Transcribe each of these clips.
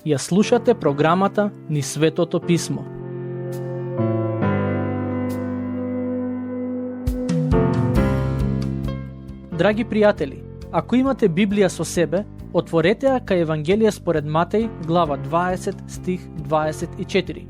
Ја слушате програмата Низ Светото Писмо. Драги пријатели, ако имате Библија со себе, отворете ја кај Евангелие според Матеј, глава 20, стих 24.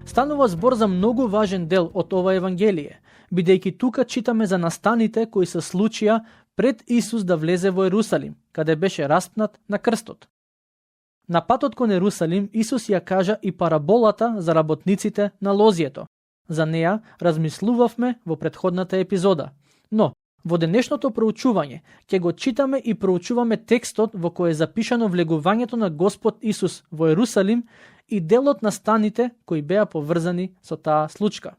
Станува збор за многу важен дел од ова Евангелие, бидејќи тука читаме за настаните кои се случија пред Исус да влезе во Ерусалим, каде беше распнат на крстот. На патот кон Ерусалим, Исус ја кажа и параболата за работниците на лозјето. За неа размислувавме во претходната епизода. Но, во денешното проучување, ќе го читаме и проучуваме текстот во кој е запишано влегувањето на Господ Исус во Ерусалим и делот на станите кои беа поврзани со таа случка.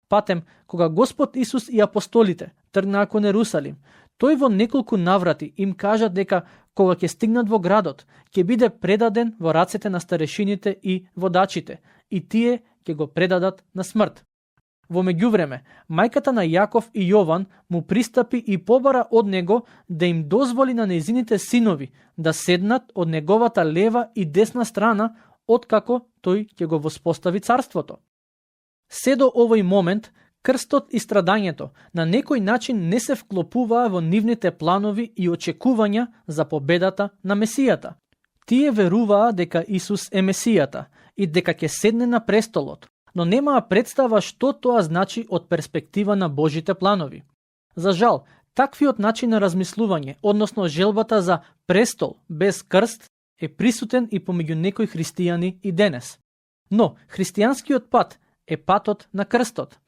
Патем, кога Господ Исус и апостолите тргнаа кон Ерусалим, тој во неколку наврати им кажа дека кога ќе стигнат во градот, ќе биде предаден во рацете на старешините и водачите, и тие ќе го предадат на смрт. Во меѓувреме, мајката на Јаков и Јован му пристапи и побара од него да им дозволи на нејзините синови да седнат од неговата лева и десна страна, откако тој ќе го воспостави царството. Се до овој момент, крстот и страдањето на некој начин не се вклопуваа во нивните планови и очекувања за победата на Месијата. Тие веруваа дека Исус е Месијата и дека ќе седне на престолот, но немаа представа што тоа значи од перспектива на Божите планови. За жал, таквиот начин на размислување, односно желбата за престол без крст, е присутен и помеѓу некои христијани и денес. Но христијанскиот пат е патот на крстот.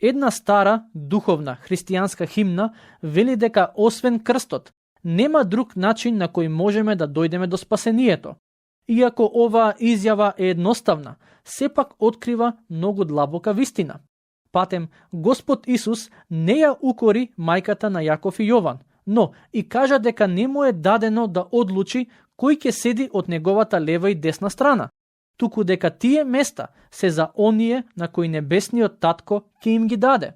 Една стара, духовна, христијанска химна вели дека освен крстот, нема друг начин на кој можеме да дојдеме до спасението. Иако оваа изјава е едноставна, сепак открива многу длабока вистина. Патем, Господ Исус не ја укори мајката на Јаков и Јован, но и кажа дека не му е дадено да одлучи кој ќе седи од неговата лева и десна страна, туку дека тие места се за оние на кои небесниот татко ќе им ги даде.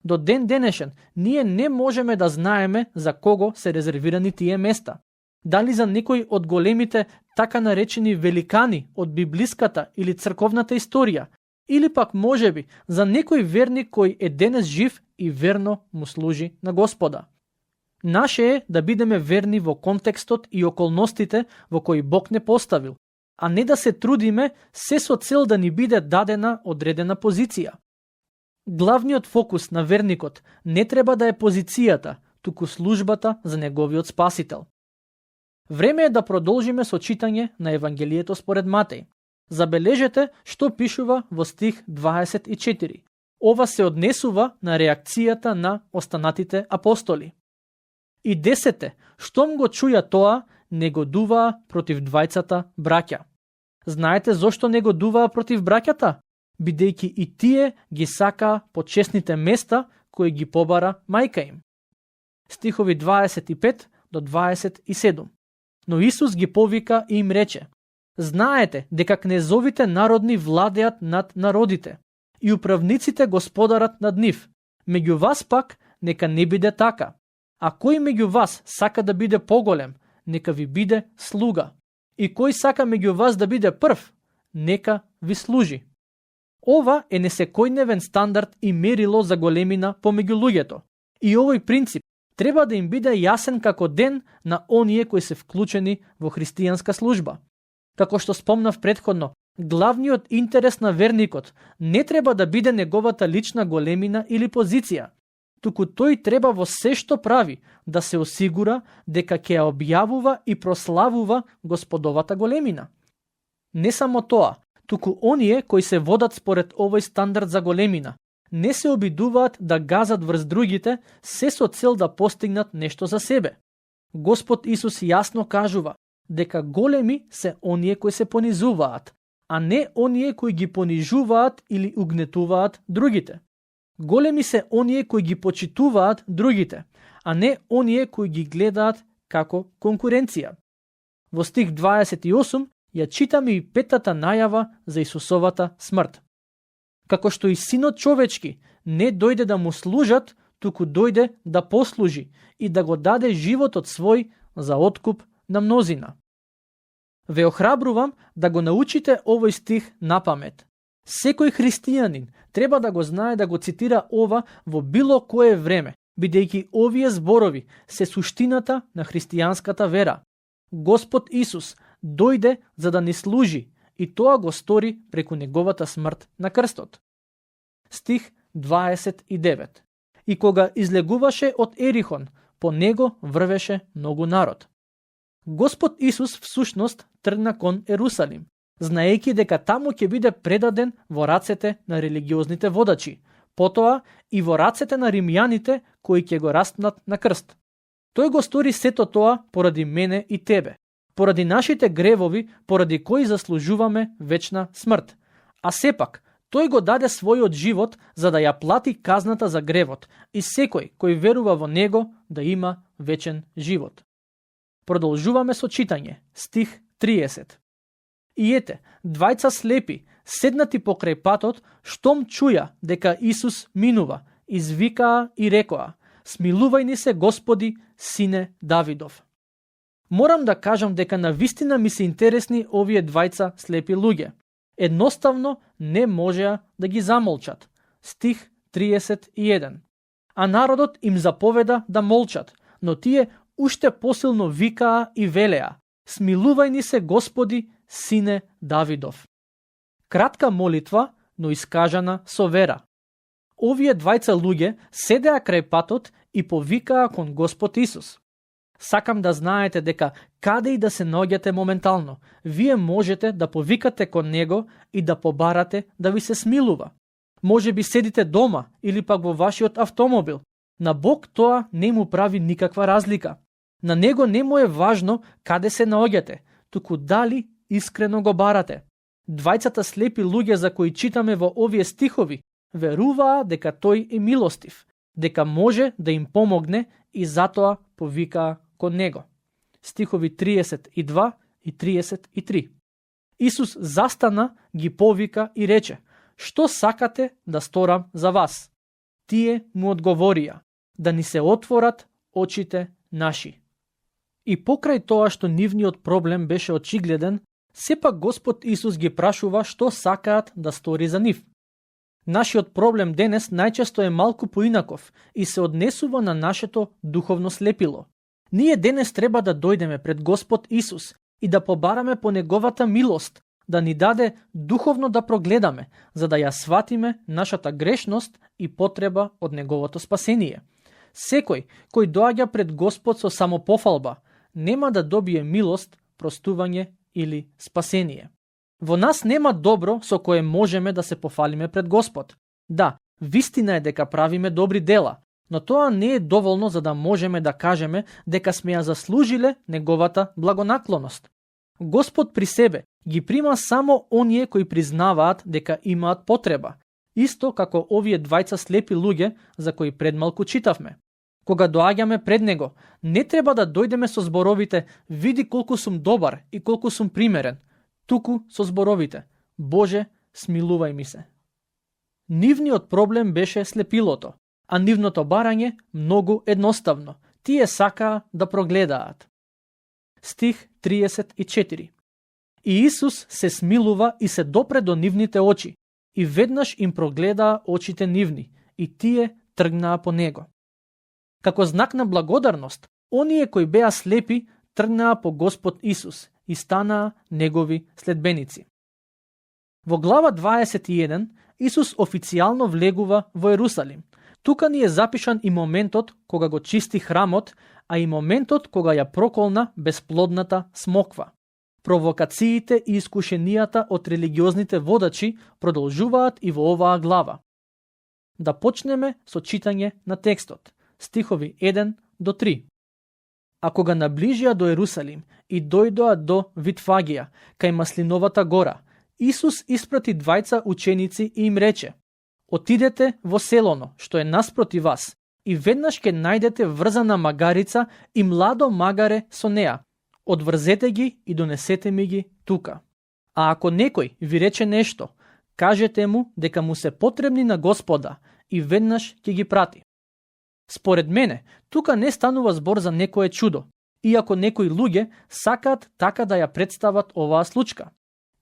До ден денешен, ние не можеме да знаеме за кого се резервирани тие места. Дали за некој од големите така наречени великани од библиската или црковната историја, или пак можеби за некој верник кој е денес жив и верно му служи на Господа. Наше е да бидеме верни во контекстот и околностите во кои Бог не поставил, а не да се трудиме се со цел да ни биде дадена одредена позиција. Главниот фокус на верникот не треба да е позицијата, туку службата за неговиот спасител. Време е да продолжиме со читање на Евангелието според Матеј. Забележете што пишува во стих 24. Ова се однесува на реакцијата на останатите апостоли. И 10, штом го чуја тоа, негодуваа против двајцата браќа. Знаете зошто негодуваа против браќата? Бидејќи и тие ги сакаа почесните места кои ги побара мајка им. Стихови 25 до 27. Но Исус ги повика и им рече: знаете дека кнезовите народни владеат над народите и управниците господарат над нив. Меѓу вас пак нека не биде така. А кој меѓу вас сака да биде поголем, нека ви биде слуга. И кој сака меѓу вас да биде прв, нека ви служи. Ова е несекојдневен стандард и мерило за големина помеѓу луѓето. И овој принцип треба да им биде јасен како ден на оние кои се вклучени во христијанска служба. Како што спомнав претходно, главниот интерес на верникот не треба да биде неговата лична големина или позиција, туку тој треба во се што прави да се осигура дека ќе ја објавува и прославува Господовата големина. Не само тоа, туку оние кои се водат според овој стандард за големина, не се обидуваат да газат врз другите се со цел да постигнат нешто за себе. Господ Исус јасно кажува дека големи се оние кои се понизуваат, а не оние кои ги понижуваат или угнетуваат другите. Големи се оние кои ги почитуваат другите, а не оние кои ги гледаат како конкуренција. Во стих 28 ја читаме и петата најава за Исусовата смрт. Како што и синот човечки не дојде да му служат, туку дојде да послужи и да го даде животот свој за откуп на мнозина. Ве охрабрувам да го научите овој стих напамет. Секој христијанин треба да го знае да го цитира ова во било кое време, бидејќи овие зборови се суштината на христијанската вера. Господ Исус дојде за да ни служи и тоа го стори преку неговата смрт на крстот. Стих 29. И кога излегуваше од Ерихон, по него врвеше многу народ. Господ Исус всушност тргна кон Ерусалим, знаејќи дека таму ќе биде предаден во рацете на религиозните водачи, потоа и во рацете на римјаните кои ќе го распнат на крст. Тој го стори сето тоа поради мене и тебе, поради нашите гревови, поради кои заслужуваме вечна смрт. А сепак, тој го даде својот живот за да ја плати казната за гревот и секој кој верува во него да има вечен живот. Продолжуваме со читање, стих 30. И ете, двајца слепи, седнати покрај патот, штом чуја дека Исус минува, извикаа и рекоа: смилувај ни се, Господи, сине Давидов. Морам да кажам дека навистина ми се интересни овие двајца слепи луѓе. Едноставно не можеа да ги замолчат. Стих 31. А народот им заповеда да молчат, но тие уште посилно викаа и велеа: смилувај ни се, Господи, сине Давидов. Кратка молитва, но искажана со вера. Овие двајца луѓе седеа крај патот и повикаа кон Господ Исус. Сакам да знаете дека каде и да се наоѓате моментално, вие можете да повикате кон него и да побарате да ви се смилува. Може би седите дома или пак во вашиот автомобил. На Бог тоа не му прави никаква разлика. На него не му е важно каде се наоѓате, туку дали искрено го барате. Двајцата слепи луѓе за кои читаме во овие стихови веруваа дека тој е милостив, дека може да им помогне и затоа повикаа кон него. Стихови 32 и 33. Исус застана, ги повика и рече: што сакате да сторам за вас? Тие му одговорија: да ни се отворат очите наши. И покрај тоа што нивниот проблем беше очигледен, сепак Господ Исус ги прашува што сакаат да стори за нив. Нашиот проблем денес најчесто е малку поинаков и се однесува на нашето духовно слепило. Ние денес треба да дојдеме пред Господ Исус и да побараме по неговата милост, да ни даде духовно да прогледаме, за да ја сватиме нашата грешност и потреба од неговото спасение. Секој кој доаѓа пред Господ со самопофалба, нема да добие милост, простување или спасение. Во нас нема добро со кое можеме да се пофалиме пред Господ. Да, вистина е дека правиме добри дела, но тоа не е доволно за да можеме да кажеме дека сме ја заслужиле неговата благонаклоност. Господ при себе ги прима само оние кои признаваат дека имаат потреба, исто како овие двајца слепи луѓе за кои предмалку читавме. Кога доаѓаме пред него, не треба да дојдеме со зборовите: види колку сум добар и колку сум примерен, туку со зборовите: Боже, смилувај ми се. Нивниот проблем беше слепилото, а нивното барање многу едноставно. Тие сакаа да прогледаат. Стих 34. И Исус се смилува и се допре до нивните очи, и веднаш им прогледаа очите нивни, и тие тргнаа по него. Како знак на благодарност, оние кои беа слепи тргнаа по Господ Исус и станаа негови следбеници. Во глава 21 Исус официјално влегува во Ерусалим. Тука ни е запишан и моментот кога го чисти храмот, а и моментот кога ја проколна бесплодната смоква. Провокациите и искушенијата од религиозните водачи продолжуваат и во оваа глава. Да почнеме со читање на текстот. Стихови 1 до 3. А кога наближија до Ерусалим и дојдоа до Витфагија, кај Маслиновата гора, Исус испрати двајца ученици и им рече: отидете во селоно, што е наспроти вас, и веднаш ќе најдете врзана магарица и младо магаре со неа. Одврзете ги и донесете ми ги тука. А ако некој ви рече нешто, кажете му дека му се потребни на Господа и веднаш ќе ги прати. Според мене, тука не станува збор за некое чудо, иако некои луѓе сакаат така да ја представат оваа случка.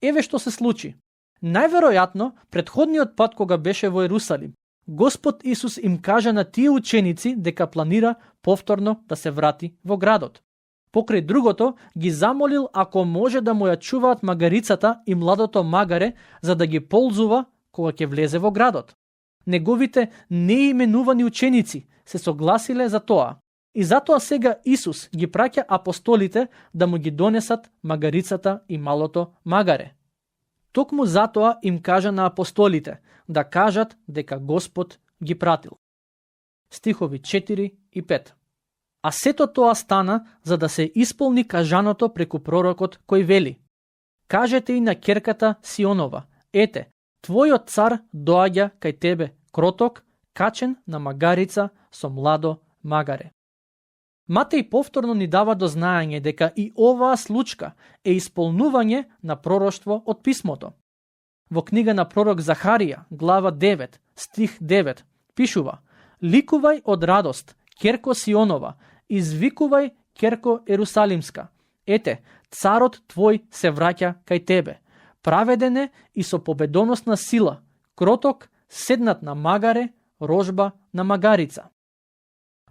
Еве што се случи. Најверојатно, претходниот пат кога беше во Ерусалим, Господ Исус им кажа на тие ученици дека планира повторно да се врати во градот. Покрај другото, ги замолил ако може да му ја чуваат магарицата и младото магаре, за да ги ползува кога ќе влезе во градот. Неговите неименувани ученици се согласиле за тоа. И затоа сега Исус ги праќа апостолите да му ги донесат магарицата и малото магаре. Токму затоа им кажа на апостолите да кажат дека Господ ги пратил. Стихови 4 и 5. А сето тоа стана за да се исполни кажаното преку пророкот кој вели: Кажете и на ќерката Сионова: Ете, твојот цар доаѓа кај тебе, кроток, качен на магарица со младо магаре. Матеј повторно ни дава до знаење дека и оваа случка е исполнување на пророштво од писмото. Во книга на пророк Захарија, глава 9, стих 9, пишува: Ликувај од радост, ќерко Сионова, извикувај, ќерко Ерусалимска. Ете, царот твој се враќа кај тебе, праведен е и со победоносна сила, кроток, седнат на магаре, рожба на магарица.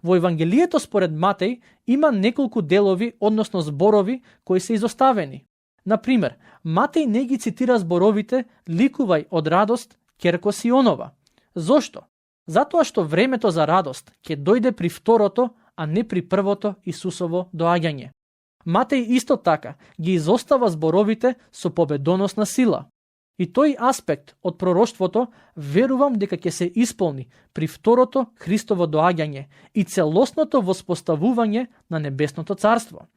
Во Евангелието според Матеј има неколку делови, односно зборови, кои се изоставени. Например, Матеј не ги цитира зборовите ликувај од радост, ќерко Сионова. Зошто? Затоа што времето за радост ќе дојде при второто, а не при првото Исусово доаѓање. Матеј исто така ги изостава зборовите со победоносна сила. И тој аспект од пророштвото верувам дека ќе се исполни при второто Христово доаѓање и целосното воспоставување на небесното царство.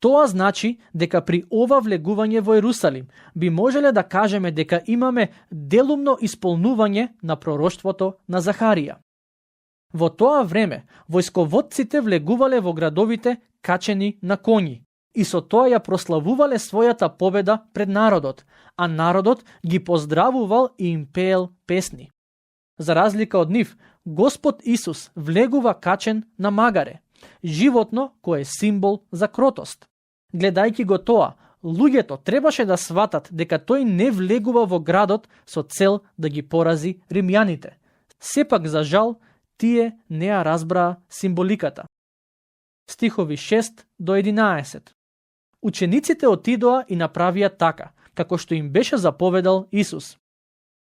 Тоа значи дека при ова влегување во Ерусалим би можеле да кажеме дека имаме делумно исполнување на пророштвото на Захарија. Во тоа време војсководците влегувале во градовите качени на коњи и со тоа ја прославувале својата победа пред народот, а народот ги поздравувал и им пеел песни. За разлика од нив, Господ Исус влегува качен на магаре, животно кое е символ за кротост. Гледајќи го тоа, луѓето требаше да сватат дека тој не влегува во градот со цел да ги порази римјаните. Сепак, за жал, тие не ја разбраа символиката. Стихови 6 до 11. Учениците отидоа и направија така, како што им беше заповедал Исус.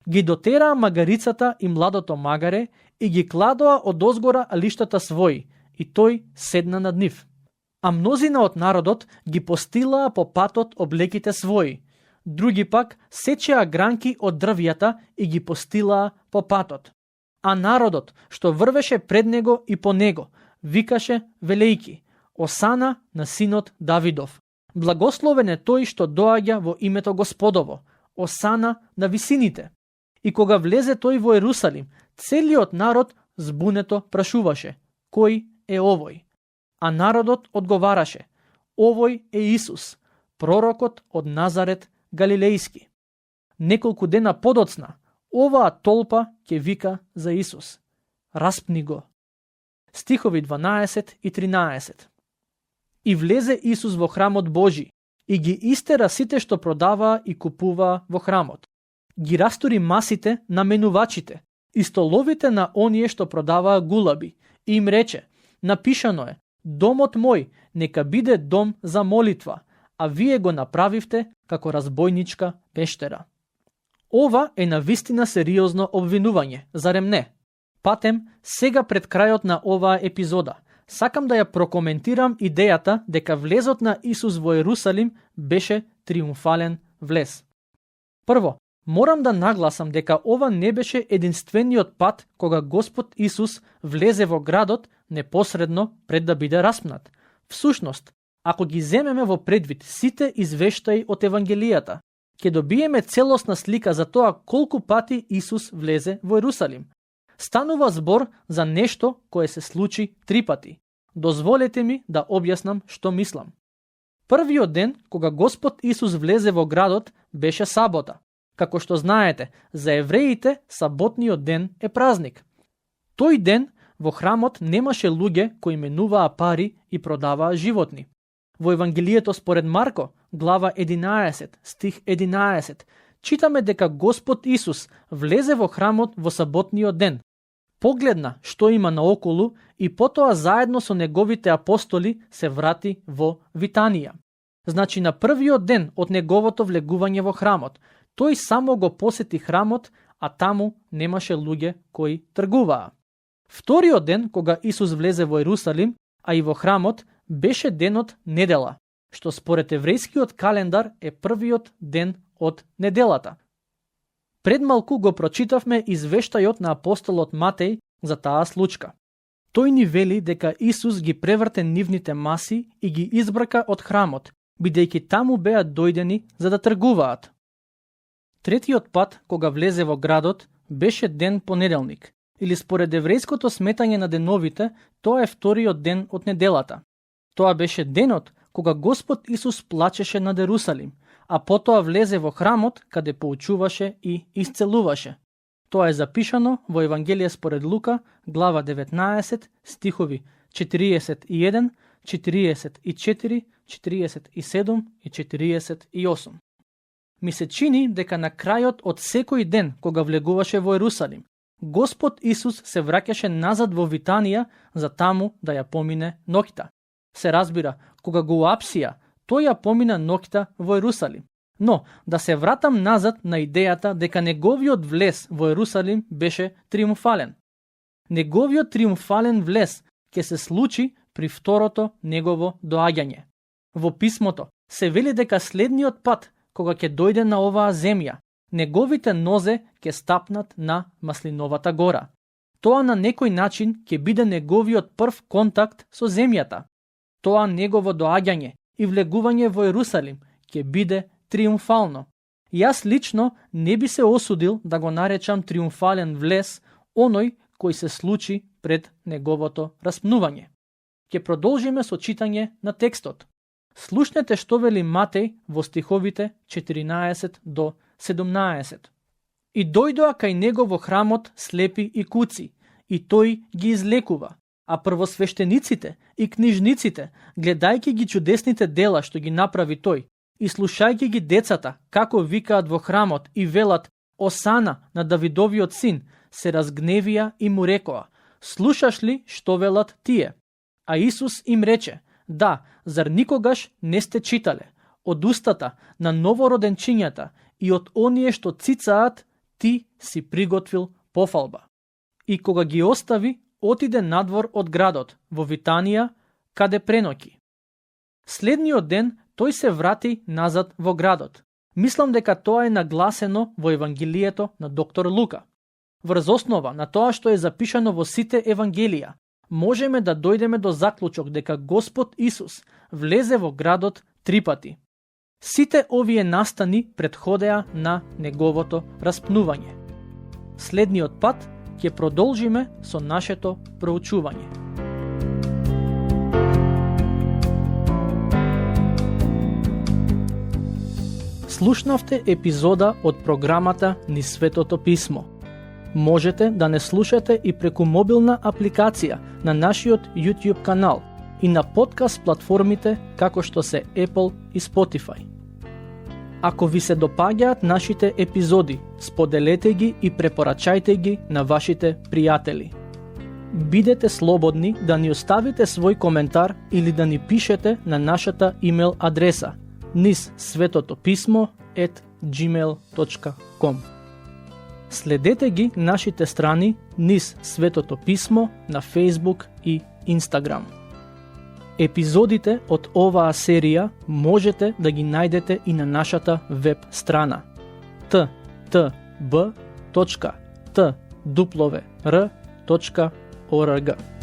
Ги дотераа магарицата и младото магаре и ги кладоа одозгора алиштата своји, и тој седна над нив. А мнозина од народот ги постилаа по патот облеките своји, други пак сечеа гранки од дрвјата и ги постилаа по патот. А народот, што врвеше пред него и по него, викаше велејки: Осана на синот Давидов. Благословен е тој што доаѓа во името Господово. Осана на висините. И кога влезе тој во Ерусалим, целиот народ збунето прашуваше: Кој е овој? А народот одговараше: Овој е Исус, пророкот од Назарет Галилејски. Неколку дена подоцна, оваа толпа ќе вика за Исус: Распни го. Стихови 12 и 13. И влезе Исус во храмот Божи и ги истера сите што продаваа и купуваа во храмот. Ги растури масите на менувачите и столовите на оние што продаваа гулаби и им рече: Напишано е: Домот мој нека биде дом за молитва, а вие го направивте како разбойничка пештера. Ова е навистина сериозно обвинување, зарем не? Патем, сега пред крајот на оваа епизода, сакам да ја прокоментирам идејата дека влезот на Исус во Ерусалим беше триумфален влез. Прво, морам да нагласам дека ова не беше единствениот пат кога Господ Исус влезе во градот непосредно пред да биде распнат. Всушност, ако ги земеме во предвид сите извештаи од Евангелијата, ќе добиеме целосна слика за тоа колку пати Исус влезе во Ерусалим. Станува збор за нешто кое се случи 3 пати. Дозволете ми да објаснам што мислам. Првиот ден кога Господ Исус влезе во градот беше сабота. Како што знаете, за евреите саботниот ден е празник. Тој ден Во храмот немаше луѓе кои менуваа пари и продаваа животни. Во Евангелието според Марко, глава 11, стих 11, читаме дека Господ Исус влезе во храмот во саботниот ден, погледна што има наоколу и потоа заедно со неговите апостоли се врати во Витанија. Значи на првиот ден од неговото влегување во храмот, тој само го посети храмот, а таму немаше луѓе кои тргуваа. Вториот ден, кога Исус влезе во Ерусалим, а и во храмот, беше денот недела, што според еврејскиот календар е првиот ден од неделата. Пред малку го прочитавме извештајот на апостолот Матеј за таа случка. Тој ни вели дека Исус ги преврте нивните маси и ги избрака од храмот, бидејќи таму беа дојдени за да тргуваат. Третиот пат, кога влезе во градот, беше ден понеделник, или според еврејското сметање на деновите, тоа е вториот ден од неделата. Тоа беше денот кога Господ Исус плачеше над Ерусалим, а потоа влезе во храмот каде поучуваше и исцелуваше. Тоа е запишано во Евангелие според Лука, глава 19, стихови 41, 44, 47 и 48. Ми се чини дека на крајот од секој ден кога влегуваше во Ерусалим, Господ Исус се враќаше назад во Витанија за таму да ја помине ноќта. Се разбира, кога го уапсија, тој ја помина ноќта во Ерусалим. Но, да се вратам назад на идејата дека неговиот влез во Ерусалим беше триумфален. Неговиот триумфален влез ќе се случи при второто негово доаѓање. Во писмото се вели дека следниот пат, кога ќе дојде на оваа земја, неговите нозе ќе стапнат на Маслиновата гора. Тоа на некој начин ќе биде неговиот прв контакт со земјата. Тоа негово доаѓање и влегување во Ерусалим ќе биде триумфално. Јас лично не би се осудил да го наречам триумфален влез оној кој се случи пред неговото распнување. Ќе продолжиме со читање на текстот. Слушнете што вели Матеј во стиховите 14 до 17. И дојдоа кај него во храмот слепи и куци, и тој ги излекува, а првосвештениците и книжниците, гледајќи ги чудесните дела што ги направи тој, и слушајќи ги децата како викаат во храмот и велат Осана на Давидовиот син, се разгневија и му рекоа: слушаш ли што велат тие? А Исус им рече: да, зар никогаш не сте читале? Од устата на новороденчињата и од оние што цицаат, ти си приготвил пофалба. И кога ги остави, отиде надвор од градот, во Витанија, каде преноќи. Следниот ден тој се врати назад во градот. Мислам дека тоа е нагласено во Евангелието на доктор Лука. Врз основа на тоа што е запишано во сите Евангелија, можеме да дојдеме до заклучок дека Господ Исус влезе во градот 3 пати. Сите овие настани претходеа на неговото распнување. Следниот пат ќе продолжиме со нашето проучување. Слушнавте епизода од програмата Низ Светото Писмо. Можете да не слушате и преку мобилна апликација на нашиот YouTube канал и на подкаст платформите како што се Apple и Spotify. Ако ви се допаѓаат нашите епизоди, споделете ги и препорачајте ги на вашите пријатели. Бидете слободни да ни оставите свој коментар или да ни пишете на нашата имейл адреса nizsvetotopисmo@gmail.com. Следете ги нашите страни Низ Светото Писмо на Facebook и Instagram. Епизодите од оваа серија можете да ги најдете и на нашата веб страна ttb.twr.org.